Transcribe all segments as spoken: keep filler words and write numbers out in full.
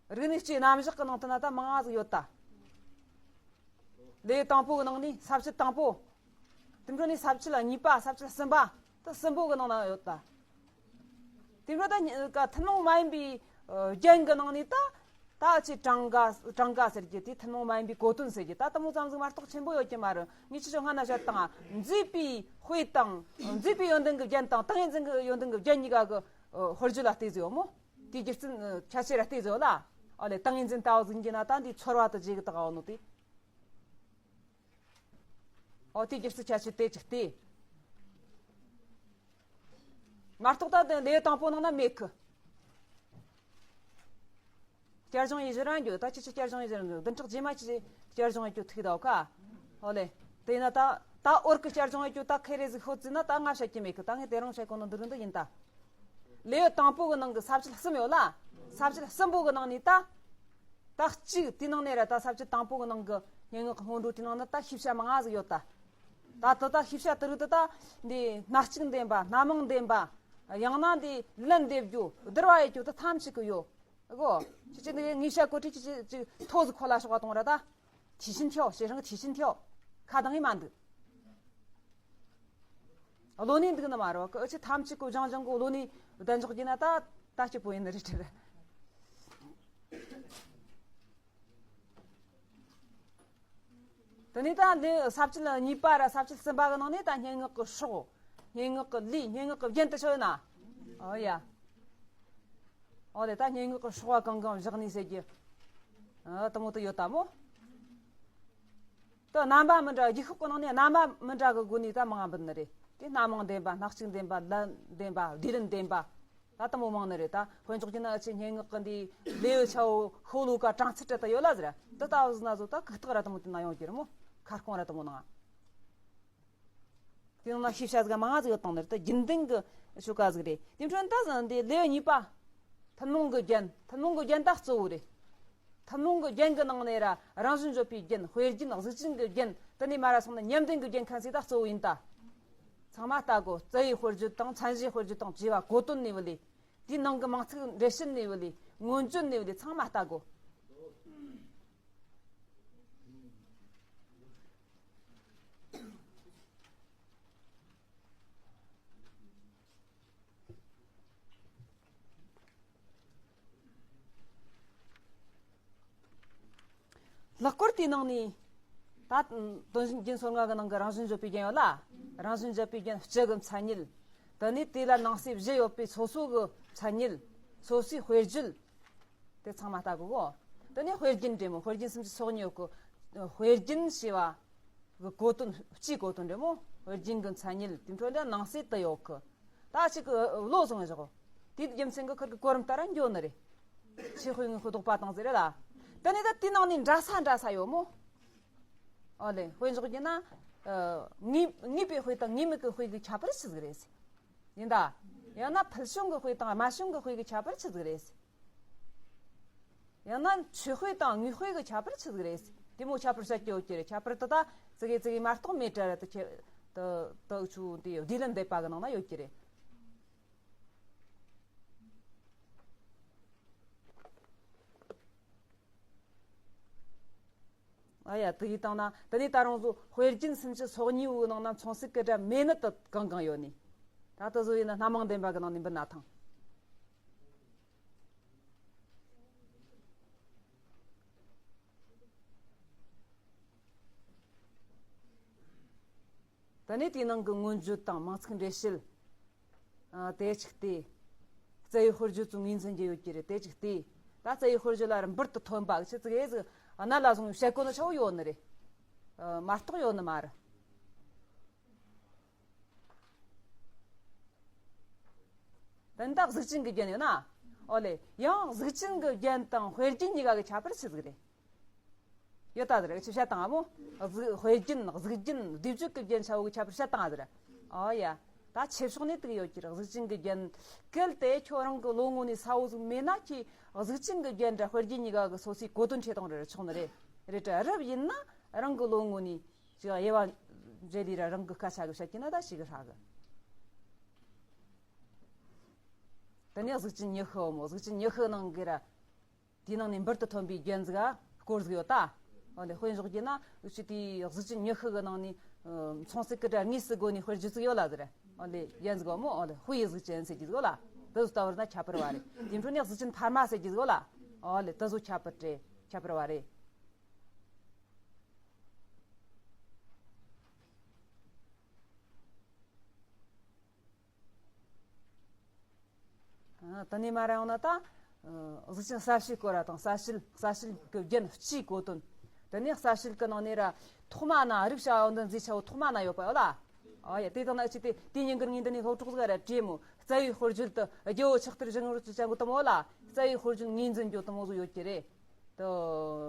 རིག་གནས་སྤྱིའི་རྣམ་གཞག་གི་ནང་དུ་ན་ད་མང་ང་ཟིག་ཡོད་ད། ལེའུ་དང་པོ་གི་ནང་ནས་ས་བཅད་དང་པོ། དེ་འཕྲོ་ནས་ས་བཅད་གཉིས་པ། ས་བཅད་གསུམ་པ། ད་གསུམ་པོ་གི་ནང་ན་ཡོད་ད། དེ་འཕྲོ་ད་ཉི་ཀ་ཐུན་མོང་མ་ཡིན་པའི་ཨ་རྒྱན་གི་ནང་ནས་ད། ད་ཅི་གྲངས་ཀ་གྲངས་ཀ་ཟེར་གྱི་དེ་ཐུན་མོང་མ་ཡིན་པའི་གོ་དོན་ཟེར་གྱི་ད་དེ་མོ་ཙམ་ཟིག་མ་གཏོགས་ཆེན་པོ་ཡོད་ཀྱི་མ་རེད། ངས་ཁྱེད་ཚོ་སྔ་ན་བཤད་བཏང་། མཛེས་པའི་དཔེ་དང་མཛེས་པའི་ཡོན་ཏན་གྱི་རྒྱན་དང་ཏིང་ངེ་འཛིན་གྱི་ཡོན་ཏན་གྱི་རྒྱན་གཉིས་ཀ་གི་ཨ་དཔེར་བརྗོད་ལ་བལྟས་ཟིག་ཡོད་མོ། དེའི་རྒྱུ་མཚན་ཨ་ཁྱད་ཆོས་ར་བལྟས་ཟིག་ཡོད་ལ། ཨོ་ལེ། ཏིང་ངེ་འཛིན་ལྟ་བུ་ཟིག་ཡིན་གྱི་ན་ད་འདི་ཚོར་བ་དང་བཅས་གི་དག་ཡོད་ནོ་དེ། ཨོ་དེའི་རྒྱུ་མཚན་ཁྱད་ཆོས་དེ་ཅིག་སྟེ། མ་གཏོགས་ད་དེ་ལེའུ་དང་པོ་ནང་ན་མེད་གི། བསྐྱར་སྦྱོང་ཡེ་ཞུ་རང་རྒྱུ། ད་ཁྱེད་ཀྱིས་བསྐྱར་སྦྱོང་ཡེ་ཞུ་རང་རྒྱུ། བདུན་ཕྲག་རྗེས་མ་ཁྱེད་ཀྱིས་བསྐྱར་སྦྱོང་ཡེ་རྒྱུ་ཐུག་ད་ཁ། ཨོ་ལེ། དེ་ཡིན་ན་ད་ད་འོར་གི་བསྐྱར་སྦྱོང་ཡེ་རྒྱུ་ད་ཁེ་རེ་ཟིག་ཤོད་ཟེར་ན་ད་ང་བཤད་ཀྱི་མེད་གི། ད་ངས་དེ་རིང་བཤད་གོ་ནོ་འདི་རུ་འདི་ཡིན་ད། ལེའུ་དང་པོ་གི་ནང་གི་ས་བཅད་གསུམ་ཡོད་ལ། ས་བཅད་གསུམ་པོ་གི་ནང་ནས་ད། ད་གཅིག་དེའི་ནང་ནས་ར་ད་ས་བཅད་དང་པོ་གི་ནང་གི་སྙན་ངག་གི་སྔོན་འགྲོ་དེའི་ནང་ན་ད་ཤེས་བྱ་མང་ང་ཟིག་ཡོད་ད། ད་ད་ད་ཤེས་བྱ་དེ་རིགས་དེ་ད་འདི་སྣ་གཅིག་ལྡན་པ། སྣ་མང་ལྡན་པ། ཡང་ན་འདི་ལན་འདེབས་རྒྱུ། བསྡུར་བ་ཡེ་རྒྱུ་དེ་ཐམས་ཅད་གི་ཡོད་གོ། ཁྱེད་ཀྱིས་འདི་ངས་བཤད་གོ་དུས་ཁྱེད་ཀྱིས་ཅིག་ཐོ་ཟིག་ཁོ་ལ་ཤོག་པ་གཏོང་ར་ད། 提心跳，学生提心跳。 ཁ་གདངས་ངེས་མ་འདུག་བློ་ནས་འདུག་ནི་མ་རེད་བ། ཁྱེད་ཐམས་ཅད་གོ་སྦྱང་སྦྱང་གོ་བློ་ནས་བདེན་འཇོག་གྱིས་ན་ད་ད་སྐྱིད་པོ་ཡིན་ནི་རེད་དྲ། དེ་ནས་ད་འདི་ས་བཅད་གཉིས་པ་ར་ས་བཅད་གསུམ་པ་གི་ནང་ནས་ད་སྙན་ངག་གི་སྲོག་སྙན་ངག་གི་ལུས། སྙན་ངག་གི་རྒྱན་དེ་ཆོ་ཡོད་ན། ཨོ་ཡ། ཨོ་ལེ། ད་སྙན་ངག་གི་སྲོག་པ་གང་གང་བཞག་ནས་ཟེར་རྒྱུ། ཨ་དེ་མོ་དེ་ཡོད་ད་མོ། ད་རྣམ་པ་མི་འདྲ། རྒྱུད་ཤོག་གི་ནང་ནས་རྣམ་པ་མི་འདྲ་གི་སྒོ་ནས་ད་མང་ང་འབུལ་ནི་རེད། དེ་སྣ་མང་ལྡན་པ། སྣ་གཅིག་ལྡན་པ། ལན་ལྡན་པ། བསྡུས་ལན་ལྡན་པ། ད་དེ་མོ་མང་ནི་རེད། ད་དཔེ་འཇོག་རྒྱུ་ན་ཨ་ཅེ་སྙན་ངག་གི་འདི་ལེའུ་ཆའོ་ཤོ་ལོ་ཀ་གྲངས་ཚད་རེ་ད་ཡོད་ལ་ཟེར། འདི་ལྟ་བུ་ཟིག་ན་ཟོ་ད་གུག་རྟགས་ར་དེ་མོ་དེ་ན་ཡོང་རྒྱུ་རེད་མོ། ཁ་སྐོང་ར་དེ་མོ་ནང་། དེ་ནང་ན་ཤེས་བྱ་ཟིག་མང་ང་ཟིག་ཡོད་དང་ནི་རེད། ད་རྒྱུན་ལྡན་གི་ཆོ་ག་ཟིག་རེད། དེ་འཕྲོ་ད་ཟིན་འདི་ལེའུ་གཉིས་པ། ཐུན་མོང་གི་རྒྱན། ཐུན་མོང་གི་རྒྱན་ད་གཙོ་བོ་རེད། ཐུན་མོང་གི་རྒྱན་གི་ནང་ནས་ར་རང་བཞིན་བརྗོད་པའི་རྒྱན། དཔེ་རྒྱན། གཟུགས་ཅན་གྱི་རྒྱན། དེ་ནས་མར་ར་སོང་ན་ཉམས་ལྡན་གྱི་རྒྱན་ཁ་ཤས་ད་གཙོ་བོ་ཡིན་ད། ཚང་མ་ལྟ་དགོ། རྩ་བའི་དཔེར་བརྗོད་དང་མཚན་གཞིའི་དཔེར་བརྗོད་དང་བཅས་པ། གོ་དོན་ནས་བུད་ལས། དེའི་ནང་གི་མིང་ཚིག་འགྲེལ་བཤད་ནས་བུད་ལས། མངོན་བརྗོད་ནས་བུད་ལས། ཚང་མ་ལྟ་དགོ། ལྷག་པར་དེའི་ནང་ནས་ད་དོན་གཞི་རྒྱན་སོ་ལྔ་གི་ནང་གི་རང་བཞིན་བརྗོད་པའི་རྒྱན་ཡོད་ལ། རང་བཞིན་བརྗོད་པའི་རྒྱན་སྤྱི་གི་མཚན་ཉིད། དེ་ནས་དེ་ལ་ནང་གསེས་བཞི་ཡོད་པའི་སོ་སོ་གི་མཚན་ཉིད། སོ་སོའི་དཔེར་བརྗོད། དེ་ཚང་མ་ལྟ་དགོས་གོ། དེ་ནས་དཔེ་རྒྱན་རེད་མོ། དཔེ་རྒྱན་སུམ་ཅུ་སོ་གཉིས་ཡོད་གི། དཔེ་རྒྱན་ཞེས་པ་གི་གོ་དོན། སྤྱིའི་གོ་དོན་རེད་མོ། དཔེ་རྒྱན་གྱི་མཚན་ཉིད་དེ་འཕྲོ་ལ་ནང་གསེས་དུ་ཡོད་གི། ད་ཅིག་གི་བློ་བཟང་བཞག་གོ། དེའི་རྒྱུ་མཚན་གྱིས་ཁིར་གི་གོ་རིམ་ལྟར་འགྱོ་ནི་རེད། ཆོས་དཔེ་དངོས་དཔེ་ལྡོག་པ་དང་ཟེར་རེད་ལ། དེ་ནས་ད་དེའི་ནང་ནས་འདྲ་ས་འདྲ་ས་ཡོད་མོ། ཨོ་ལེ། དཔེ་འཇོག་རྒྱུ་ན། ཨ་ངེས་ངེས་པའི་དཔེ་དང་ངེས་མེད་ཀྱི་དཔེ་གི་ཁྱད་པར་ཆི་ཟིག་རེད། ཡིན་ད། ཡང་ན་ཕུལ་བྱུང་གི་དཔེ་དང་སྨྲ་བྱུང་གི་དཔེ་གི་ཁྱད་པར་ཆི་ཟིག་རེད། ཡང་ན་ཆོས་དཔེ་དང་དངོས་དཔེ་གི་ཁྱད་པར་ཆི་ཟིག་རེད། དེ་མོ་ཁྱད་པར་བཤད་ཀྱི་ཡོད་ཀྱི་རེད། ཁྱད་པར་དེ་ད་ཙི་གེ་ཙི་གེ་མ་གཏོགས་མེད་དྲ་ར། དེ་ཁྱེད་དེ་དེ་ཆུ་དེ་བསྡུས་ལན་འདེབས་པ་གི་ནང་ན་ཡོད་ཀྱི་རེད། ཨ་ཡ། དེ་ཡིས་བཏང་ན་དེ་ནས་ད་རུང་བཟོ་དཔེ་རྒྱན་སུམ་ཅུ་སོ་གཉིས་པོའི་ནང་ན་མཚུངས་གསལ་གྱི་སྒྲ་མེད་ནི་དེ་གང་གང་ཡོད་ནི། ད་དེ་བཟོ་ཡིན་ན་སྣ་མང་ལྡན་པ་གི་ནང་ནས་འབུལ་ན་ཐང་། དེ་ནས་དེའི་ནང་གི་མངོན་བརྗོད་དང་མིང་ཚིག་འགྲེལ་བཤད། ཨ་དེ་གཅིག་སྟེ། རྩ་བའི་དཔེར་བརྗོད་ཚོ་ངོས་འཛིན་རྒྱུ་ཡོད་ཀྱི་རེད། དེ་གཅིག་སྟེ། ད་རྩ་བའི་དཔེར་བརྗོད་ལ་ར་འབུར་དུ་ཐོན་པ་ཆི་ཟིག་ཨེ་ཟིག་གནད་ལ་བཟུང་བཤད་གོ་ནི་ཆ་བོ་ཡོད་ནི་རེད། ཨ་མ་གཏོགས་ཡོད་ནི་མ་རེད། དེ་འདྲ་གཟུགས་ཅན་གྱི་རྒྱན་ཡོད་ན། ཨོ་ལེ། ཡང་གཟུགས་ཅན་གྱི་རྒྱན་དང་དཔེ་རྒྱན་གཉིས་ཀ་གི་ཁྱད་པར་ཆི་ཟིག་རེད། ཡོད་ད་ཟེར། ཆི་བཤད་བཏང་ཨ་མོ། གཟུགས་དཔེ་རྒྱན། གཟུགས་རྒྱན། སྡེབ་སྦྱོར་གྱི་རྒྱན་ཆ་བོ་གི་ཁྱད་པར་བཤད་བཏང་ཨ་ཟེར། ཨོ་ཡ། ད་ཆེ་ཕྱོགས་ནས་དེ་གི་ཡོད་ཀྱི་རེད། གཟུགས་ཅན་གྱི་རྒྱན། གལ་ཏེ་ཁྱོད་རང་གི་བློ་ངོ་ནས་གསལ་བོ་ཟིག་མེད་ན། ཁྱོས་གཟུགས་ཅན་གྱི་རྒྱན་ར་དཔེ་རྒྱན་གཉིས་ཀ་གི་སོ་སོའི་གོ་དོན་ཁྲིད་བཏང་རེ་རེ་ཆོག་ནི་རེད། རེད་དྲ། རབ་ཡིན་ན་རང་གི་བློ་ངོ་ནས་ཅིག་དབྱེ་བ་འབྱེད་ལས་ར་རང་གི་སྐད་ཆ་གི་བཤད་ཀྱི་ན་ད་ཞིག་གི་ཧྲ་གི། དེ་ནས་གཟུགས་ཅན་ཉི་ཤུ་བོ་མོ། གཟུགས་ཅན་ཉི་ཤུ་ནང་གི་ར། དེའི་ནང་ནས་འབུར་དུ་ཐོན་པའི་རྒྱན་ཟིག་ག་སྐོར་ཟིག་ཡོད་ད། ཨོ་ལེ། དཔེ་འཇོག་རྒྱུ་ན་འུ་ཆོ་དེའི་གཟུགས་ཅན་ཉི་ཤུ་གི་ནང་ནས་མཚུངས་གསལ་གི་སྒྲ་དངོས་སུ་བགོས་ནས་དཔེར་བརྗོད་ཟིག་ཡོད་ལ་ཟེར། ཨོ་ལེ། རྒྱན་ཟིག་གོ་མོ། ཨོ་ལེ། དཔེ་ཡི་གཟུགས་ཅན་ཟེར་རྒྱུ་ཟིག་ཡོད་ལ། དེ་ཚོ་ལྟ་བུར་ན་ཁྱད་པར་བ་རེད། དེ་འཕྲོ་ནས་གཟུགས་ཅན་འཕར་མ་ཟེར་རྒྱུ་ཟིག་ཡོད་ལ། ཨོ་ལེ། དེ་ཚོ་ཁྱད་པར་རེད། ཁྱད་པར་བ་རེད། ཨ། དེ་ནས་མར་ཡོང་ན་ད། ཨ། གཟུགས་ཅན་གསལ་བྱེད་སྐོར་བ་དང་། གསལ་བྱེད། གསལ་བྱེད་ཀྱི་རྒྱན་སྤྱིའི་གོ་དོན། དེ་ནས་གསལ་བྱེད་ཀྱི་ནང་ནས་ར་ཐོག་མ་ན། རིགས་བྱ་བ་འདི་མཛེས་ཆ་བོ་ཐོག་མ་ན་ཡོད་པ་ཡོད་ལ། ཨ་ཡ། དེ་དང་ན་ཅི་སྟེ་དེ་ཉིན་གི་ངས་འདི་ནས་སློབ་གྲོགས་ཟིག་ར་བྲིས་མོ། རྩ་བའི་དཔེར་བརྗོད་དུ་རྒྱལ་པོ་ཆགས་ཐར་བཞེངས་རོགས་ཅི་ཅང་གི་དུ་མོ་ལ། རྩ་བའི་དཔེར་བརྗོད་ངོས་འཛིན་རྒྱུ་དུ་མོ་ཟིག་ཡོད་ཀྱི་རེད། དུ་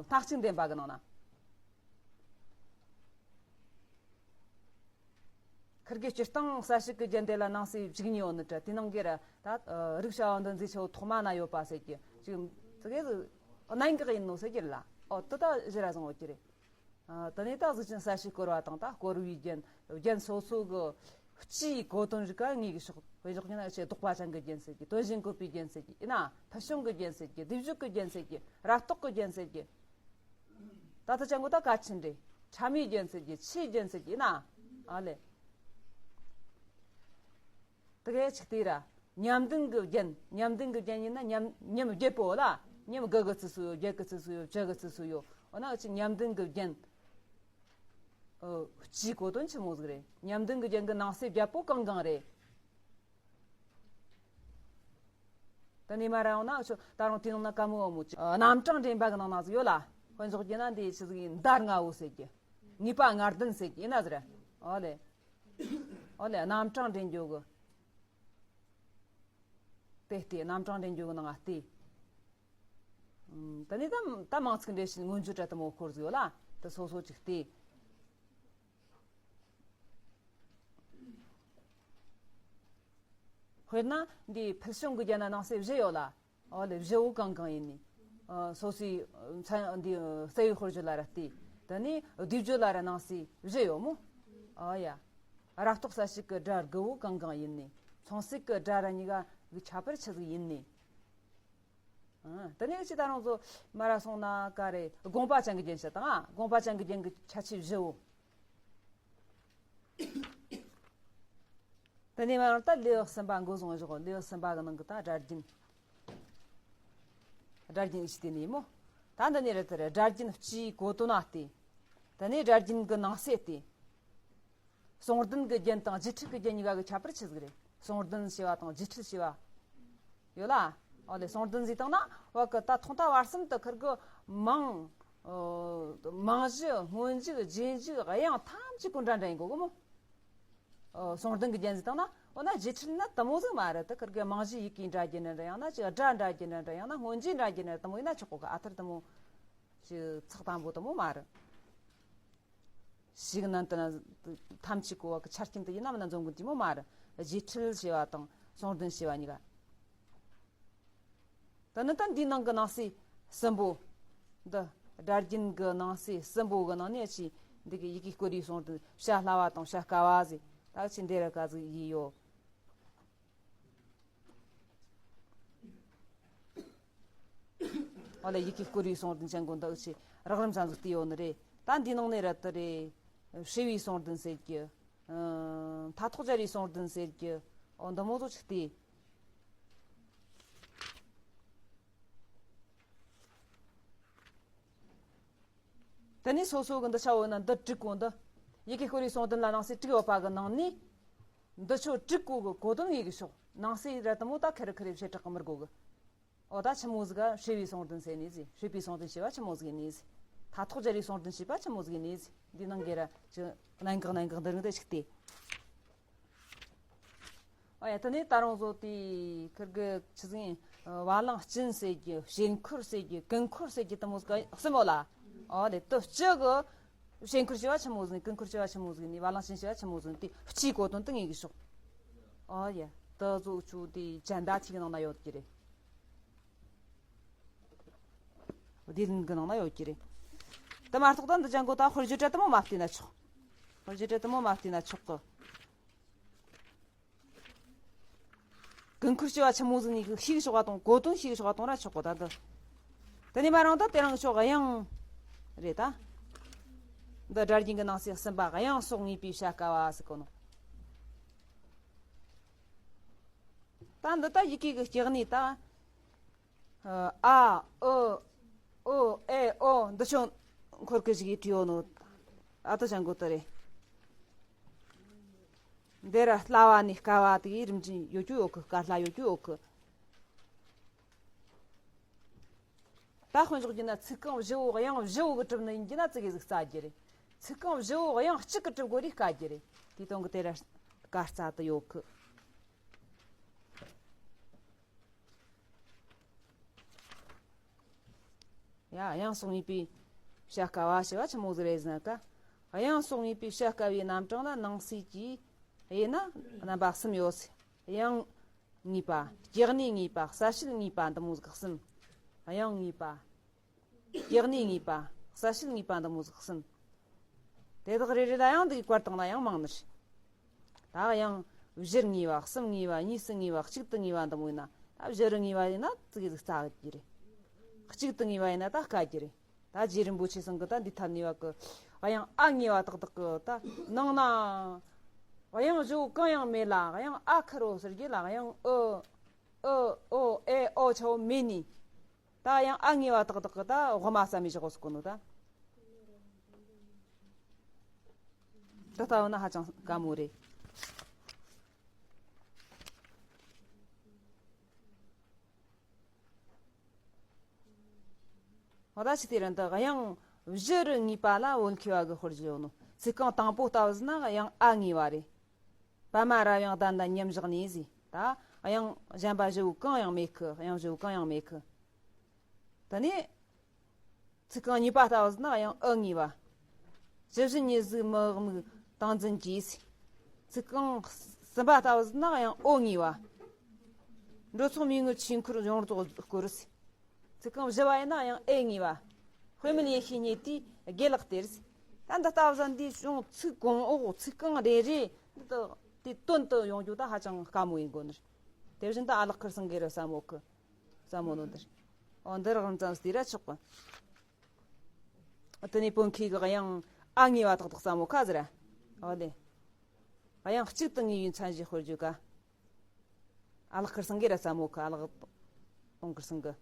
སྣ་གཅིག་འདེམས་པ་གི་ནང་ན། ཁིར་གི་སྤྱིར་བཏང་གསལ་བྱེད་ཀྱི་རྒྱན་དེ་ལ་ནང་གསེས་བཅུ་གཉིས་ཡོད་ནི་འདྲ། དེ་ནང་གི་ར་ད། ཨ། རིགས་བྱ་བ་འདི་མཛེས་ཆ་བོ་ཐོག་མ་ན་ཡོད་པ་ཟེར་གི་ཅིག་དེ་གི་གནད་འགག་ཡིན་ནོ་ཟེར་གི་ལ། ཨོ། དེ་ད་གཞི་ར་བཟང་བོ་གི་རེད། ཨ། དེ་ནས་ད་གཟུགས་ཅན་གསལ་བྱེད་སྐོར་བ་དང་། ད་སྐོར་བའི་རྒྱན། རྒྱན་སོ་སོ་གི་སྤྱིའི་གོ་དོན་ཟིག་ག་ངེས་གི་ཤོག་དཔེ་འཇོག་རྒྱུ་ན་ཅི་ལྡོག་པ་ཅན་གི་རྒྱན་ཟེར་གི། དོན་གཞན་བཀོད་པའི་རྒྱན་ཟེར་གི་ཡིན་ན། ཕུལ་བྱུང་གི་རྒྱན་ཟེར་གི། སྡེབ་སྦྱོར་གི་རྒྱན་ཟེར་གི། ར་རྟོག་གི་རྒྱན་ཟེར་གི། ད་ལྟ་ཅང་གོ་ད་གལ་ཆེན་རེད། ཕྲ་མོའི་རྒྱན་ཟེར་གི། ཆེའི་རྒྱན་ཟེར་གི་ཡིན་ན། ཨ་ལེ། དེ་གས་ཅིག་དེ་ར། མཉམ་ལྡན་གྱི་རྒྱན། མཉམ་ལྡན་གྱི་རྒྱན་ཡིན་ན་མཉམ། མཉམ་བརྒྱད་པོ་ལ། མཉམ་དགུ་གི་ཚིགས་སུ་ཡོད། བརྒྱད་ཀྱི་ཚིགས་སུ་ཡོད། བཅུ་གི་ཚིགས་སུ་ཡོད། འོ་ན་ཅི་མཉམ་ལྡན་གྱི་རྒྱན། ཨོ། སྤྱིའི་གོ་དོན་ཆི་མོ་ཟིག་རེད། མཉམ་ལྡན་གྱི་རྒྱན་གྱི་ནང་གསེས་བརྒྱད་པོ་གང་གང་རེད། ད་ནི་མ་ར་ཡོང་ན་ཆོ་ད་རུང་དེའི་ནང་ན་ཀ་མོ་འོ་མོ་ཅི། ཨ། རྣམ་གྲངས་འདྲེན་པ་གི་ནང་ན་ཟིག་ཡོད་ལ། དཔེ་འཇོག་རྒྱུ་ན་འདི་ཆི་ཟིག་ཡིན། མདའ་ལྔ་བོ་ཟེར་གི། ངེས་པ་ལྔ་ལྡན་ཟེར་གི་ཡིན་ན་ཟེར། ཨོ་ལེ། ཨོ་ལེ། རྣམ་གྲངས་འདྲེན་རྒྱུ་གི། དེ་སྟེ་རྣམ་གྲངས་འདྲེན་རྒྱུ་གི་ནང་ང་སྟེ། ཨུམ། ད་ནི་ད་ད་མིང་ཚིག་འགྲེལ་བྱེད་མངོན་བརྗོད་ར་དུ་མོ་སྐོར་ཟིག་ཡོད་ལ། དེ་སོ་སོ་ཅིག་སྟེ། དཔེར་ན་འདི་ཕུལ་བྱུང་གི་རྒྱན་ན་ནང་གསེས་བཞི་ཡོད་ལ། ཨོ་ལེ། བཞི་བོ་གང་གང་ཡིན་ནི། ཨ། སོ་སོའི་མཚན་འདི་རྩ་བའི་དཔེར་བརྗོད་ལ་ར་སྟེ། དེ་ནས་སྡེབ་སྦྱོར་ལ་ར་ནང་གསེས་བཞི་ཡོད་མོ། ཨོ་ཡ། ར་རྟོག་གསལ་བྱེད་ཀྱི་སྒྲ་དགུ་བོ་གང་གང་ཡིན་ནི། མཚུངས་གསལ་གྱི་སྒྲ་ར་གཉིས་ཀ་གི་ཁྱད་པར་ཆི་ཟིག་ཡིན་ནི། ཨ། དེ་ནས་ཅི་ད་རུང་ཚོ་མ་ར་སོང་ན་ག་རེ། དགོངས་པ་ཅན་གྱི་རྒྱན་བཤད་དང་། ཨ། དགོངས་པ་ཅན་གྱི་རྒྱན་གྱི་ཁྱད་ཆོས་བཞི་བོ། དེ་ནས་མ་ར་ད་ལེའུ་གསུམ་པ་འགོ་བཟུང་བཞག་ལེའུ་གསུམ་པ་གི་ནང་གི་ད་སྒྲ་རྒྱན། སྒྲ་རྒྱན་ཞིག་དེ་ནས་མོ། ད་འདི་ནས་རེད། དེ་རེད། སྒྲ་རྒྱན་སྤྱིའི་གོ་དོན་ན་སྟེ། དེ་ནས་སྒྲ་རྒྱན་གྱི་ནང་གསེས་སྟེ། ཟུང་ལྡན་གྱི་རྒྱན་དང་རྗེས་འཁྲུལ་གྱི་རྒྱན་གཉིས་ཀ་གི་ཁྱད་པར་ཆི་ཟིག་རེད། ཟུང་ལྡན་བྱས་པ་དང་རྗེས་འཁྲུལ་བྱས་པ་ཡོད་ལ། ཨོ་ལེ། ཟུང་ལྡན་ཟེར་བཏང་ན་བ་གི་ད་ཐོག་མཐའ་བར་གསུམ་དུ་ཁིར་གི་མིང་། ཨོ། མིང་གཞི། སྔོན་འཇུག། རྗེས་འཇུག། དབྱངས་ཐམས་ཅད་ཀུན་འདྲ་འདྲ་ཡིན་དགོས་གི་མོ། ཨོ། ཟུང་ལྡན་གྱི་རྒྱན་ཟེར་བཏང་ན། འོ་ན་རྗེས་འཁྲུལ་ན་དུ་མོ་ཟིག་མ་རེད། དེ་ཁིར་གི་མིང་གཞི་ཡི་གེ་འདྲ་རྒྱུ་འདྲ་འདྲ། ཡང་ན་ཅིག་སྒྲ་འདྲ་རྒྱུ་འདྲ་འདྲ། ཡང་ན་སྔོན་འཇུག་འདྲ་རྒྱུ་འདྲ། དུ་མོ་ཡིན་ན་ཆོག་གོ་གི། ཨ། ཐུར་དུ་མོ་ཅིག་ཚེག་དང་པོ་དུ་མོ་མ་རེད། ཞིག་ནན་དུ་ན་ཐམས་ཅད་གོ་བ་གི་ཆ་རྐྱེན་དུ་ཡིན་ན་མིན་ན་འཛོམས་གི་དེ་མོ་མ་རེད། རྗེས་འཁྲུལ་བྱས་པ་དང་ཟུང་ལྡན་བྱས་པ་གཉིས་ཀ། ད་ནི་ད་འདིའི་ནང་གི་ནང་གསེས་གསུམ་པོ། འདི་སྒྲ་རྒྱན་གྱི་ནང་གསེས་གསུམ་པོ་གི་ནང་ནས་ཅི་འདི་གི་ཡི་གེ་བསྐོར་བའི་ཟུང་ལྡན། བྱ་སླ་བ་དང་བྱ་དཀའ་བ་ཟེར། ད་ཅི་འདི་ར་ག་ཟིག་ཡིན་ཡོད། ཨོ་ལེ། ཡི་གེ་བསྐོར་བའི་ཟུང་ལྡན་ཅན་གོ་འདི་ཅི་རགས་རིམ་ཙམ་ཟིག་བལྟས་ཡོད་ནི་རེད། ད་འདིའི་ནང་ནས་ར་དེ་རེད། བྱས་པའི་ཟུང་ལྡན་ཟེར་གི། ཨ། མཐའ་ཐོག་སྦྱར་བའི་ཟུང་ལྡན་ཟེར་གི། ཨོ། འདི་མོ་ཟིག་ཅིག་སྟེ། དེ་ནས་སོ་སོ་གི་འདི་ཆ་བོ་ན་འདི་དྲུག་གོ་འདི། ཡི་གེ་བསྐོར་བའི་ཟུང་ལྡན་ལ་ནང་གསེས་དྲུག་ཡོད་པ་གི་ནང་ནས། འདི་ཆོ་དྲུག་གོ་གི་གོ་དོན་ཡི་གེ་ཤོག་ནང་གསེས་ར་དུ་མོ་ད་ཁེར་ཁེར་བྱེ་བྲག་གི་མི་དགོ་གི། འོ་ད་ཆི་མོ་ཟིག་ག་བྱས་པའི་ཟུང་ལྡན་ཟེར་ནི་ཟིག་བྱས་པའི་ཟུང་ལྡན་བྱས་པ་ཆི་མོ་ཟིག་ནི་ཟིག་མཐའ་ཐོག་སྦྱར་བའི་ཟུང་ལྡན་བྱས་པ་ཆི་མོ་ཟིག་ནི་ཟིག་འདི་ནང་གི་ར་ཅི་གནད་འགག་གནད་འགག་འདི་རིང་དེ་ཞིག་སྟེ། ཨ་ཡ། དེ་ནས་ད་རུང་བཟོ་དེ་ཁིར་གི་ཆི་ཟིག་བ་ལང་སྐྱིན་ཟེར་གི། བྱེད་འཁོར་ཟེར་གི། ཀུན་འཁོར་ཟེར་གི་དུ་མོ་ཟིག་གསུམ་མོ་ལ། ཨོ་ལེ། དུ་སྤྱི་གི་བྱེད་འཁོར་བྱས་པ་ཆི་མོ་ཟིག་ནི། ཀུན་འཁོར་བྱས་པ་ཆི་མོ་ཟིག་ནི། བ་ལང་སྐྱིན་བྱས་པ་ཆི་མོ་ཟིག་ནི། དེ་སྤྱིའི་གོ་དོན་དུ་ངེས་གི་ཤོག་ཨོ་ཡ། དུ་བཟོ་ཆུ་དེ་ཅན་ད་ཐིག་ནང་ན་ཡོད་གི་རེད། བདེ་ལྡན་གྱི་ནང་ན་ཡོད་ཀྱི་རེད། དེ་མ་གཏོགས་ད་འདི་ཅང་གོ་ད་དཔེར་བརྗོད་སྒྲ་དུ་མོ་མ་བལྟས་ན་ཆོག་དཔེར་བརྗོད་སྒྲ་དུ་མོ་མ་བལྟས་ན་ཆོག་གི། ཀུན་འཁོར་བྱས་པ་ཆི་མོ་ཟིག་ནི་ཤེས་ཆོག་པ་དང་གོ་དོན་ཤེས་ཆོག་པ་དང་ར་ཆོག་གོ་ད་འདི། དེ་ནས་མ་རང་ད་དེ་རང་ཕྱོགས་དབྱངས་རེད་ད། འདི་སྒྲ་རྒྱན་གྱི་ནང་གསེས་གསུམ་པ་དབྱངས་སོགས་ངེས་པའི་བྱ་དཀའ་བ་ཟེར་གོ་ནོ། ད་འདི་ད་ཡི་གེ་གི་སྐྱེ་གནས་ད། ཨ། ཨུ། ཨོ། ཨེ། ཨོ། འདི་ཆོ་འཁོར་གི་ཞིག་ཡིད་བྲིས་ཡོད་ནོ། ཨ་ཏོ་ཅང་གོ་ཏོ་རེད། འདི་ར་སླ་བ་ནས་དཀའ་བ་དེ་གི་རིམ་གྱིས་ཡོད་རྒྱུ་ཡོད་གི། དཀའ་སླ་ཡོད་རྒྱུ་ཡོད་གི། ད་དཔེ་འཇོག་རྒྱུ་ན་ཚིག་རྐང་བཞི་བོ་དབྱངས་བཞི་བོ་གི་གྲུབ་ནི་ཡིན་རྒྱུ་ན་ཙི་གེ་ཟིག་སླ་རྒྱུ་རེད། ཚིག་རྐང་བཞི་བོ་དབྱངས་གཅིག་གི་གྲུབ་དགོས་རེད། དཀའ་རྒྱུ་རེད། དེའི་དོན་གི་དེ་ར་དཀའ་རྩ་དུ་ཡོད་གི། ཡ། དབྱངས་སོགས་ངེས་པའི་བྱ་དཀའ་བ་ཞེས་པ་ཆི་མོ་ཟིག་རེད་ཟེར་ན་ཀ། དབྱངས་སོགས་ངེས་པའི་བྱ་དཀའ་བའི་རྣམ་གྲངས་ལ་ནང་གསེས་ཀྱི་དབྱེ་ན་རྣམ་པ་གསུམ་ཡོད་ཟེར། དབྱངས་ངེས་པ། སྐྱེ་གནས་ངེས་པ། གསལ་བྱེད་ངེས་པ་འདི་མོ་ཟིག་གསུམ། དབྱངས་ངེས་པ། སྐྱེ་གནས་ངེས་པ། གསལ་བྱེད་ངེས་པ་འདི་མོ་ཟིག་གསུམ། དེ་དག་རེ་རེ་ལ་ཡང་འདི་གི་བཀར་བཏང་ན་ཡང་མང་ནི་རེད། ད་དབྱངས་བཞིར་ངེས་པ། གསུམ་ངེས་པ། གཉིས་སུ་ངེས་པ། གཅིག་ཏུ་ངེས་པ་འདི་མོ་ཡིན་ན། ད་བཞི་རུ་ངེས་པ་ཡིན་ན་ཙི་གེ་ཟིག་སླ་རྒྱུ་རེད། གཅིག་ཏུ་ངེས་པ་ཡིན་ན་ད་དཀའ་རྒྱུ་རེད། ད་རྗེ་རིན་པོ་ཆེ་ཚང་གི་ད་འདི་ཐ་ནས་བ་གི་དབྱངས་ཨ་ངེས་པ་ཏག་ཏག་གི་ད་ནང་ན་དབྱངས་བཞི་བོ་གང་ཡང་མེད་ལ། དབྱངས་ཨ་ཁེར་རོ་ཟེར་རྒྱུ་ལ། དབྱངས་ཨུ། ཨུ། ཨོ། ཨེ། ཨོ་ཆ་བོ་མེད་ནི། ད་དབྱངས་ཨ་ངེས་པ་ཏག་ཏག་གི་ད་དབུ་མ་ཟབ་མོའི་བཞག་གོ་ཟེར་གོ་ནོ་ད། ད་ལྟ་བ་ན་ཧ་ཅང་དཀའ་མོ་རེད། འོ་ད་ཅི་དེ་རིང་འདི་དབྱངས་བཞི་རུ་ངེས་པ་ལ་བོད་མཁས་པ་གི་དཔེར་བརྗོད་ཡོད་ནོ། ཚིག་རྐང་དང་པོ་ལྟ་བུ་ཟིན་ན་དབྱངས་ཨ་ངེས་པ་རེད། པདྨ་རབ་ཡངས་གདན་ལ་མཉམ་བཞག་ནས་ཟེར། ད་དབྱངས་གཞན་པ་བཞི་བོ་གང་ཡང་མེད་གི། དབྱངས་བཞི་བོ་གང་ཡང་མེད་གི། དེ་ནས་ཚིག་རྐང་གཉིས་པ་ལྟ་བུ་ཟིན་ན་དབྱངས་ཨུ་ངེས་པ། ཇི་བཞིན་ཉིད་གཟུགས་མི་དམིགས་ཏིང་འཛིན་གྱིས་ཟེར། ཚིག་རྐང་གསུམ་པ་ལྟ་བུ་ཟིན་ན་དབྱངས་ཨོ་ངེས་པ། འགྲོ་ཚོགས་མི་མངོན་ཆོས་འཁོར་ཡོངས་རྫོགས་བསྐོར་ཟེར། ཚིག་རྐང་བཞི་བ་ཡིན་ན་དབྱངས་ཨེ་ངེས་པ། དཔེ་མེད་ཡེ་ཤེས་བརྙེས་དུས་དགེ་ལེགས་སྟེར་ཟེར། ད་འདི་ལྟ་བུ་ཟིན་འདིའི་གཞུང་ཚིག་གོང་འོག་ཚིག་རྐང་རེ་རེ་འདི་དག་དེ་དོན་དུ་ཡོང་རྒྱུ་ད་ཧ་ཅང་དཀའ་མོ་ཡིན་དགོས་ནི་རེད། དེ་བཞིན་དུ་ཨ་ལགས་ཁིར་སང་གེ་ར་ཟབ་མོ་གི། ཟབ་མོ་ནོ་འདིར། འོ་འདིར་རང་ཙམ་ཟེར་ར་ཆོག་གི། དེ་ནས་བོད་མཁས་གི་དབྱངས་ཨ་ངེས་པ་ཏག་ཏག་ཟབ་མོ་ཁ་ཟེར་ར། འོ་ལེ། དབྱངས་གཅིག་ཏུ་ངེས་པའི་མཚན་གཞི་དཔེར་བརྗོད་ཀ། ཨ་ལགས་ཁིར་སང་གེ་ར་ཟབ་མོ་ཁ། ཨ་ལགས་དོང་ཁིར་སང་གི།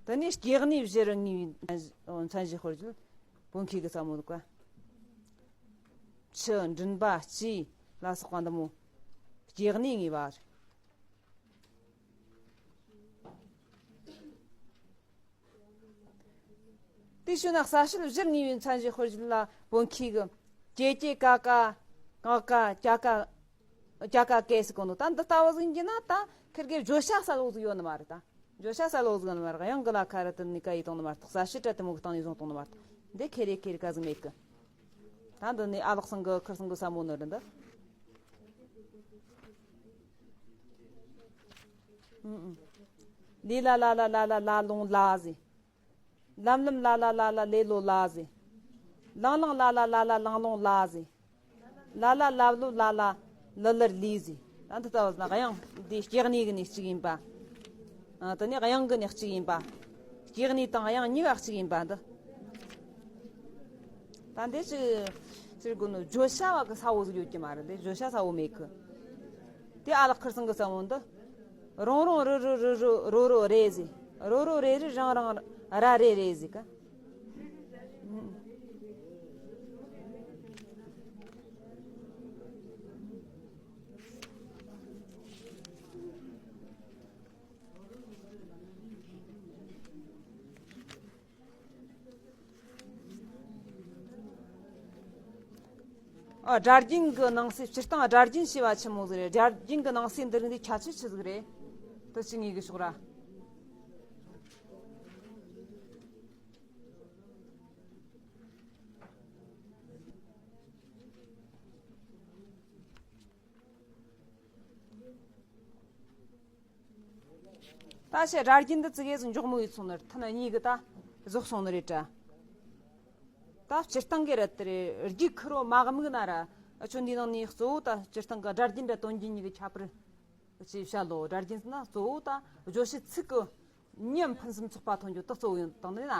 དེ་ནས་སྐྱེ་གནས་བཞི་རུ་ངེས་པའི་མཚན་གཞི་དཔེར་བརྗོད་བོད་མཁས་གི་ཟབ་མོ་འདུག་ག། ཆུ། མགྲིན་པ། ལྕེ་ལ་སོགས་པ་འདི་མོ་སྐྱེ་གནས་ངེས་པ་རེད། དེ་བྱས་ན་གསལ་བྱེད་བཞིར་ངེས་པའི་མཚན་གཞི་དཔེར་བརྗོད་ལ་བོད་མཁས་གི་ཀྱེ་ཀྱེ་ཀ་ཀ་ཀ་ཀ་ཀྱ་ཀ་ཀྱ་ཀ་ཀེ་ཟེར་གོ་ནོ། ད་འདི་ལྟ་བུ་ཟིག་ཡིན་གྱི་ན་ད་ཁིར་གེ་བརྗོད་བྱ་གསལ་བོ་ཟིག་ཡོད་ནི་མ་རེད་ད། བརྗོད་བྱ་གསལ་བོ་ཟིག་ཡོད་ནི་མ་རེད། དབྱངས་གི་ལ་ཁ་ར་དེ་ནི་ཀ་ཡེ་གཏོང་ནི་མ་རེད། གསལ་བྱེད་ར་དེ་མོ་གི་སྟེང་ནས་བཟུང་གཏོང་ནི་མ་རེད། འདི་ཁེ་རེ་ཁེ་རེ་ཀ་ཟིག་མེད་གི། ད་འདི་ནི་ཨ་ལགས་ཚང་གི་ཁིར་ཚང་གི་ཟབ་མོ་ནི་རེད་འདི། ལི་ལ་ལ་ལ་ལ་ལ་ལ་ལོང་ལ་ཟེར། ལམ་ལམ་ལ་ལ་ལ་ལ་ལེ་ལོ་ལ་ཟེར། ལང་ལང་ལ་ལ་ལ་ལ་ལང་ལོང་ལ་ཟེར། ལ་ལ་ལ་ལོ་ལ་ལ་ལི་ལར་ལི་ཟེར། ད་འདི་ལྟ་བུ་ན་དབྱངས་འདི་སྐྱེ་གནས་གི་ནི་གཅིག་ཡིན་པ། ཨ། དེ་ནས་དབྱངས་གི་ནི་གཅིག་ཡིན་པ། སྐྱེ་གནས་དང་དབྱངས་གཉིས་ཀ་གཅིག་ཡིན་པ་འདི། ད་འདི་ཅི་ཟེར་དགོས་ནོ། བརྗོད་བྱ་བ་གི་གསལ་བོ་ཟིག་ཡོད་ཀྱི་མ་རེད། འདི་བརྗོད་བྱ་གསལ་བོ་མེད་གི། དེ་ཨ་ལགས་ཁིར་ཚང་གི་ཟབ་མོ་འདི། རོང་རོང་རུ་རུ་རུ་རུ་རོ་རོ་རེ་ཟེར། རོ་རོ་རེ་རེ་རང་རང་ར་རེ་རེ་ཟེར་ག། ཨ། སྒྲ་རྒྱན་གྱི་ནང་གསེས་སྤྱིར་བཏང་སྒྲ་རྒྱན་ཞེས་པ་ཆི་མོ་ཟིག་རེད། སྒྲ་རྒྱན་གྱི་ནང་གསེས་འདི་རིགས་འདི་ཁྱད་ཆོས་ཆི་ཟིག་རེད། དེ་ཅི་ངེས་གི་ཤོག་ར། ད་ཆེ་སྒྲ་རྒྱན་འདི་ཙི་གེ་ཟིག་མགྱོགས་མོ་ཡིན་སོང་ནི་རེད། ཐུན་གཉིས་གི་ད་རྫོགས་སོང་ནི་རེད་དྲ། ད་སྤྱིར་བཏང་གི་རེད་དེ་རེད། རྒྱུད་ཁུར་བོ་མ་དམིགས་ན་ར། ཨ། ཆོ་འདིའི་ནང་ནས་གཙོ་བོ་ད་སྤྱིར་བཏང་གི་སྒྲ་རྒྱན་ར་དོན་རྒྱན་གཉིས་ཀྱི་ཁྱད་པར། ཅེས་བཤད་ལོ། སྒྲ་རྒྱན་ཟེར་ན་གཙོ་བོ་ད་བརྗོད་བྱའི་ཚིག་གི་ཉམས་ཕུན་སུམ་ཚོགས་པ་ཐོན་རྒྱུ་དེ་གཙོ་བོ་ཡིན་དང་ནི་ན།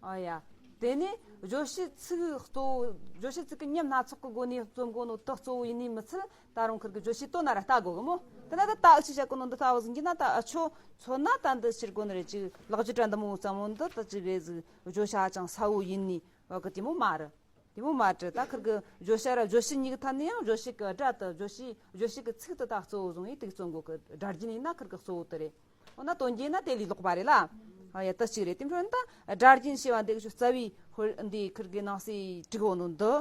ཨ་ཡ། དེ་ནས་བརྗོད་བྱའི་ཚིག་གཙོ་བོ་བརྗོད་བྱའི་ཚིག་གི་ཉམས་སྣ་ཚོགས་ཀྱི་སྒོ་ནས་རྩོམ་དགོས་ནོ་དེ་གཙོ་བོ་ཡིན་ནི་མི་ཚད། ད་རུང་ཁིར་གི་བརྗོད་བྱའི་དོན་ན་ར་ལྟ་དགོས་གི་མོ། དེ་ན་ད་ད་ཨུ་ཆི་བྱ་གོ་ནོ་འདི་ལྟ་བུ་ཟིན་གྱི་ན། ད་ཨ་ཆོ་མཚོན་ན་ད་འདི་ཕྱིར་གོ་ནི་རེད། ཅིག་ལག་བརྒྱུད་དྲ་འདི་མོ་བརྩམས་མོ་འདི་ད་ཅིག་གི་ཟིག་བརྗོད་བྱ་ཅང་ས་བོ་ཡིན་ནི་བ་གི་དེ་མོ་མ་རེད། དེ་མོ་མ་རེད། ད་ཁིར་གི་བརྗོད་བྱ་ར་བརྗོད་བྱེད་གཉིས་ཀྱི་ཐད་ནས་ཡང་བརྗོད་བྱེད་ཀྱི་སྒྲ་དེ་བརྗོད་བྱའི་བརྗོད་བྱེད་ཀྱི་ཚིག་དེ་ད་གཙོ་བོ་བཟུང་ཡིས་དེ་རྩོམ་དགོས་གི། སྒྲ་རྒྱན་ཡིན་ན་ཁིར་གི་གཙོ་བོ་དེ་རེད། འོ་ན་དོན་རྒྱན་ན་དེ་ལས་ལོག་པ་རེད་ལ། ཨ་ཡ། དེ་གཅིག་རེད། དེ་འཕྲོ་ན་ད་སྒྲ་རྒྱན་ཞེས་པ་འདི་གི་རྩ་བའི་ཧོར་འདི་ཁིར་གི་ནང་གསེས་དྲུག་འོ་ནོ་འདི་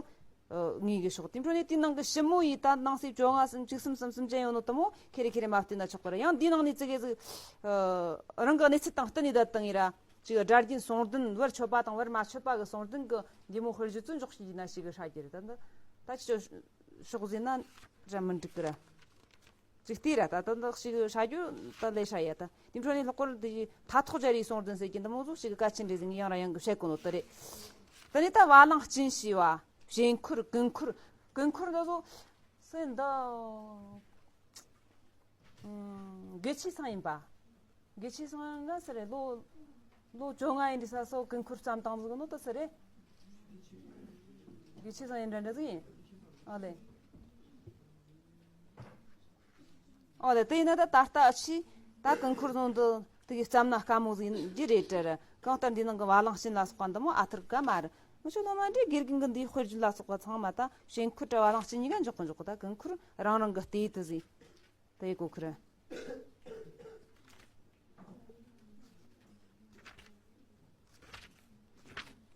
ངེས་གི་ཤོག་དེ་འཕྲོ་ནས་དེའི་ནང་གི་ཞིབ་མོ་ཡིས་ད་ནང་གསེས་བཅོ་ལྔ་གསུམ་བཅུ་གསུམ་གསུམ་གསུམ་ཅན་ཡོད་ནོ་དེ་མོ་ཁེ་རེ་ཁེ་རེ་མ་བལྟས་ན་ཆོག་གི་རེད། ཡང་འདིའི་ནང་ནས་ཙི་གེ་ཟིག་རང་གི་གནས་ཚུལ་དང་བསྟུན་ནས་ད་བཏང་ཡིན་ར། ཅིག་སྒྲ་རྒྱན་ཟུང་ལྡན་བར་ཆོད་པ་དང་བར་མ་ཆོད་པ་གི་ཟུང་ལྡན་གི་འདི་མོ་དཔེར་བརྗོད་ཚུལ་འཇོག་ཤེས་ན་ཞིག་གི་ཧྲ་རྒྱུ་རེད། ད་འདི་ད་ཅི་ཅོ་ཕྱོགས་ཟིན་ན་ར་མི་འགྲིག་གི་ར། ཅིག་ལྟོས་ར། ད་ད་འདི་ཞིག་གི་ཧྲ་རྒྱུ་ད་ལས་ཧྲ་ཡ། ད་དེ་འཕྲོ་ནས་ལྷག་པར་འདི་མཐའ་ཐོག་སྦྱར་ཡི་ཟུང་ལྡན་ཟེར་གྱི་འདི་མོ་ཟོ་ཞིག་གི་གལ་ཆེན་རེད་ཟིན་ཡང་ར་ཡང་གི་བཤད་གོ་ནོ་དེ་རེད། ད་ནི་ད་བ་ལང་སྤྱིན་ཞེས་པ། བཞེས་འཁོར། ཀུན་འཁོར། ཀུན་འཁོར་འདི་ཟོ་སེ་འདི། ཨུམ། དགེ་ཆོས་སང་ཡིན་པ། དགེ་ཆོས་སང་ང་སི་རེད། ལོ་ལོ་བཅོ་ལྔ་ཡིན་དུས་ས་སོ་ཀུན་འཁོར་བརྩམས་བཏང་ཟིག་ནོ་ད་སི་རེད། དགེ་ཆོས་སང་ཡིན་འདྲ་འདྲ་ཟིག་ཡིན། ཨོ་ལེ། ཨོ་ལེ། དེ་ཡིན་ན་ད་ད་ལྟ་ཕྱིས་ད་ཀུན་འཁོར་ཟུང་འདི་དེ་གི་བརྩམས་ན་དཀའ་མོ་ཟིག་ཡིན་རྒྱུ་རེད་དྲ། གང་ལྟར་འདི་ནང་གི་བ་ལང་སྤྱིན་ལ་སོགས་པ་འདི་མོ་ཨ་ཐུར་ག་མ་རེད། ང་ཆོ་ནོ་མ་འདྲེ་དགེ་རྒན་གི་འདིའི་དཔེར་བརྗོད་ལ་སོགས་པ་ཚང་མ་ད་བཞེས་འཁོར་དྲ་བ་ལང་སྤྱིན་གཉིས་ཀ་འཇོག་གི་འཇོག་གི། ད་ཀུན་འཁོར་རང་རང་གི་ལྟས་དུ་ཟིག་དེ་གོ་ཁུར།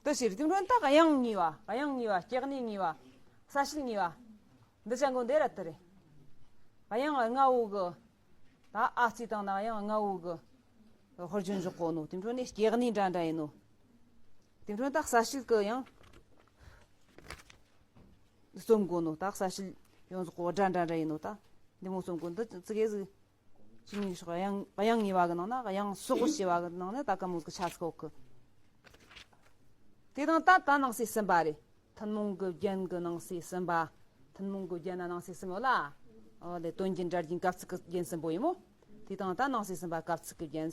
དེ་ཕྱིར་དེ་འཕྲོ་ད་དབྱངས་གཉིས་པ། དབྱངས་གཉིས་པ། སྐྱེ་གནས་གཉིས་པ། གསལ་བྱེད་གཉིས་པ། འདི་ཅང་གོ་འདི་ར་དེ་རེད། དབྱངས་ལྔ་བོ་གི་ད་ཨ་ཙི་དང་ན་དབྱངས་ལྔ་བོ་གི་དཔེར་བརྗོད་འཇོག་གོ་ནོ། དེ་འཕྲོ་ནས་སྐྱེ་གནས་འདྲ་འདྲ་ཡིན་ནོ། དེ་འཕྲོ་ད་གསལ་བྱེད་གི་ཡང་རྩོམ་དགོས་ནོ། ད་གསལ་བྱེད་ཡོངས་རྫོགས་གོ་འདྲ་འདྲ་འདྲ་ཡིན་ནོ། ད་འདི་མོ་རྩོམ་དགོས། འདི་ཙི་གེ་ཟིག་ཅི་ཉིད་ཤོག་དབྱངས་དབྱངས་ངེས་པ་གི་ནང་ན། དབྱངས་སོགས་ཞེས་པ་གི་ནང་ན་ད་ཀ་མོ་གི་ཆ་ཚིག་གོ་གི། དེ་དང་ད་ད་ནང་གསེས་གསུམ་པ་རེད། ཐུན་མོང་གི་རྒྱན་གི་ནང་གསེས་གསུམ་པ། ཐུན་མོང་གི་རྒྱན་ན་ནང་གསེས་གསུམ་ཡོད་ལ། ཨོ་ལེ། དོན་རྒྱན་སྒྲ་རྒྱན་སྐབས་ཚིག་གི་རྒྱན་གསུམ་པོ་ཡིན་མོ། དེ་དང་ད་ནང་གསེས་གསུམ་པ་སྐབས་ཚིག་གི་རྒྱན།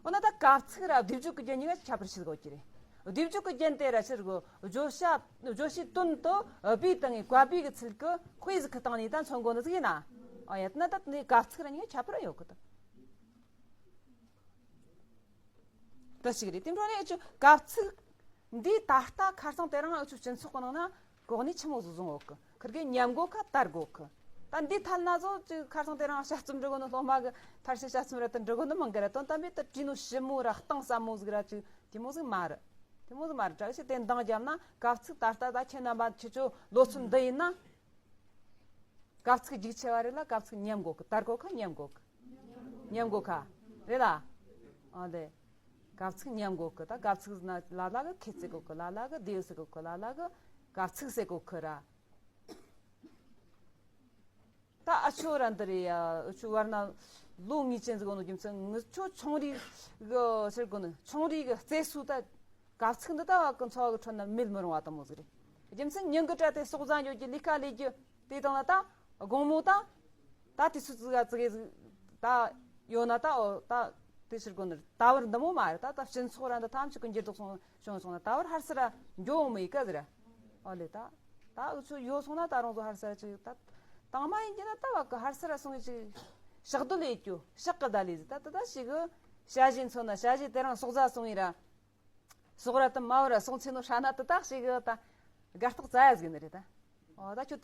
འོ་ན་ད་སྐབས་ཚིག་ར་སྡེབ་སྦྱོར་གྱི་རྒྱན་གཉིས་ཀ་ཁྱད་པར་ཕྱེ་དགོས་ཀྱི་རེད། སྡེབ་སྦྱོར་གྱི་རྒྱན་དེ་ར་ཕྱིར་གོ་བརྗོད་བྱ་བརྗོད་བྱའི་དོན་དུ་སྦས་བཏང་ངེ་བཀའ་སྦས་ཀྱི་ཚུལ་གྱི་དཔེ་ཟིག་གི་སྟེང་ནས་ད་མཚོན་དགོས་ནི་ཟིག་ཡིན་ན། ཨ་ཡ། ད་ནི་ད་དེ་ནས་སྐབས་ཚིག་ར་གཉིས་ཀ་ཁྱད་པར་ཡོད་གི་ད། དེ་ཞིག་རེད། དེ་འཕྲོ་ནས་ཅི་སྐབས་ཚིག་འདི་ད་ལྟ་ཁ་སང་དེ་རིང་ཨ་ཆུ་སྤྱི་ཚོགས་ཀྱི་ནང་ན་གོ་གནས་ཆི་མོ་ཟིག་བཟུང་ཡོད་གི། ཁིར་གི་ཉམས་དགོས་ཁ་དར་དགོས་གི། ད་འདི་ཐད་ན་ཟོ་ཅི་ཁ་སང་དེ་རིང་དཔྱད་རྩོམ་འབྲི་གོ་ནི་སློབ་མ་གི་ཐར་ཤེས་དཔྱད་རྩོམ་ར་དེ་འབྲི་གོ་ནི་མང་གི་ར། དོན་དམ་པའི་དུ་བྲིས་ནོ་ཞིབ་མོ་ར་གཏིང་ཟབ་མོ་ཟིག་ར་ཅི་དེ་མོ་ཟིག་མ་རེད། དེ་མོ་ཟིག་མ་རེད། གྲགས་ཤིག་དེ་འདང་བརྒྱབ་ན་སྐབས་ཚིག་ད་ལྟ་ད་ཁྱེད་རྣམ་པ་ཁྱེད་ཚོ་ལོ་ཚོད་འདི་ཡིན་ན། སྐབས་ཚིག་རྒྱུགས་ཆེ་བ་རེད་ལ། སྐབས་ཚིག་ཉམས་དགོས་གི། དར་དགོས་ཁ་ཉམས་དགོས་གི། ཉམས་དགོས་ཁ། རེད་ལ། ཨ་ལེ། སྐབས་ཚིག་ཉམས་དགོས་གི། ད་སྐབས་ཚིག་ན་ལ་ལ་གི་ཁེ་ཚིག་དགོས་གི། ལ་ལ་གི་དེའུ་ཟེར་དགོས་གི། ལ་ལ་གི་སྐབས་ཚིག་ཟེར་དགོས་གི་ར། ད་ཨ་ཆོ་ར་འདི་རེད་ཡ། ཨ་ཆོ་བར་ན་ལོ་ངེས་ཅན་ཟིག་ཡོད་ནོ་རྒྱུ་མཚན་ངི་ཆོ་ཆུང་རིགས་གི་ཟེར་དགོས་ནི། ཆུང་རིགས་གི་བརྩེ་སུ་ད། སྐབས་ཚིག་འདི་ད་བ་ཀུན་འཚོ་བ་གི་ཁྲོད་ན་མེད་མི་རུང་བ་དང་མོ་ཟིག་རེད། རྒྱུ་མཚན་ཉིན་གི་སྤྲད་དེ་ཟོག་བཟའ་འགྱོ་རྒྱུ། ལས་ཀ་ལས་རྒྱུ། དེ་དང་ན་ད་དགོང་མོ་ད་ད་དུས་ཚོད་ཙི་ག་ཙི་གེ་ཟིག་ད་ཡོད་ན་ད། ཨོ་ད་དེ་ཕྱིར་གོ་ནི་ད་བར་འདི་མོ་མ་རེད། ད་ད་སྤྱི་ཚོགས་ར་འདི་ཐམས་ཅད་ཀྱི་འགྱུར་ལྡོག་སོང་བྱུང་སོང་ན་ད་བར་ཧར་སི་ར་འགྱོ་འོང་མི་ཡི་ག་ཟིག་ར། ཨོ་ལེ། ད་ད་འུ་ཚོ་ཡོད་སོང་ན་ད་རུང་ཚོ་ཧར་སི་ར་ཅིག་ད་དང་མ་ཡིན་གྱི་ན་ད་བ་ཀི་ཧར་སི་ར་སོང་ངི་ཅིག་ཕྱག་རྡོལ་ལས་རྒྱུ་ཕྱག་གི་ད་ལས་ཟིག་ད་ད་ད་ཞིག་གི་ཞ་ཞི་མཚོན་ན་ཞ་ཞི་དེ་རིང་ཟོག་བཟའ་སོང་ངི་ར། ཟོག་ར་དུ་མ་བ་ར་སོང་ཚེ་ནོ་ཧྲ་ན་དུ་ཏག་ཞིག་གི་ད་དགའ་རྟགས་བཙལ་ཡ་ཟིག་ནི་རེད་ད། ཨོ་ད་ཁྱོད་